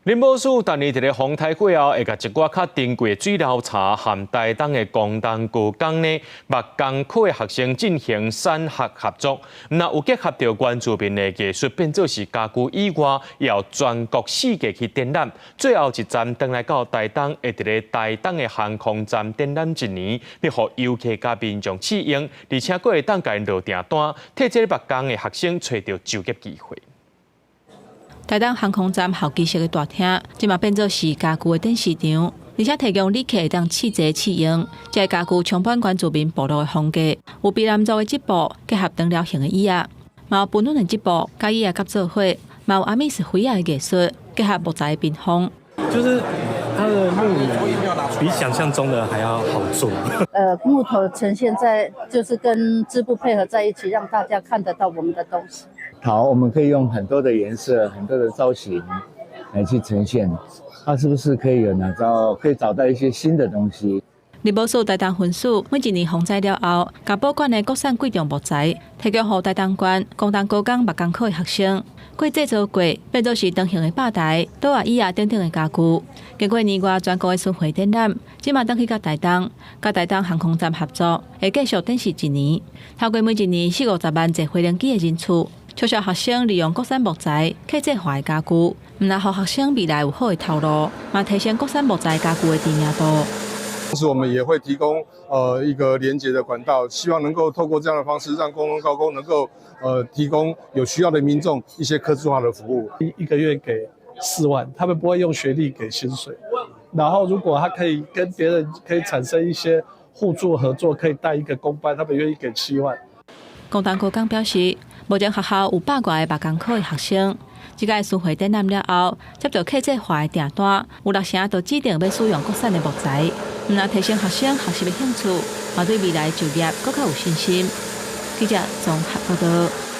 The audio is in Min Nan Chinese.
林寶樹逐年佇咧風颱過後，會共一寡較珍貴的水療茶和台東的廣東高工呢木工科的學生進行產學合作，若有結合著原住民的藝術，變做是家具以外，也有全國四界去展覽。最後一站轉來到台東，會佇咧台東的航空站展覽一年，欲予遊客佮民眾試用，而且閣會當共𪜶落訂單，替這个木工的學生揣著就業機會。台東航空站候機室的大廳，這馬變做是家具的展示場，而且提供旅客會當試坐試用。這个家具充滿原住民部落的風格，有卑南族的織布結合長條形的椅仔，嘛有布努的織布佮椅仔夾做伙，嘛有阿美士灰仔的藝術結合木材的屏風。就是它的木比想象中的還要好做。木頭呈現在，就是跟織布配合在一起，讓大家看得到我們的東西。好，我們可以用很多的顏色、很多的造型來去呈現。它是不是可以有拿到，可以找到一些新的東西？林寶樹台東分署每一年風災了後，共保管的國產貴重木材，提供予台東縣廣東高工木工科的學生，過製作過，變做是長形的吧台、桌仔椅仔等等的家具。經過年外全國的巡迴展覽，這馬轉去到台東，佮台東航空站合作，會繼續展示一年。透過每一年四五十萬坐飛行機的人次，促使學生利用國產木材客製化的家具，毋但予學生未來有好的頭路，嘛提升國產木材家具的知名度。同時，我們也會提供一個連接的管道，希望能夠透過這樣的方式，讓廣東高工能夠提供有需要的民眾一些客製化的服務。一個月給4萬，他們不會用學歷給薪水。然後，如果他可以跟別人可以產生一些互助合作，可以帶一個工班，他們願意給7萬。廣東高工表示，目前學校有百外个木工科的學生。這屆巡迴展覽了後，接到客製化的訂單，有六成都指定欲使用國產的木材，毋但提升學生學習的興趣，嘛對未來就業閣較有信心。記者綜合報道。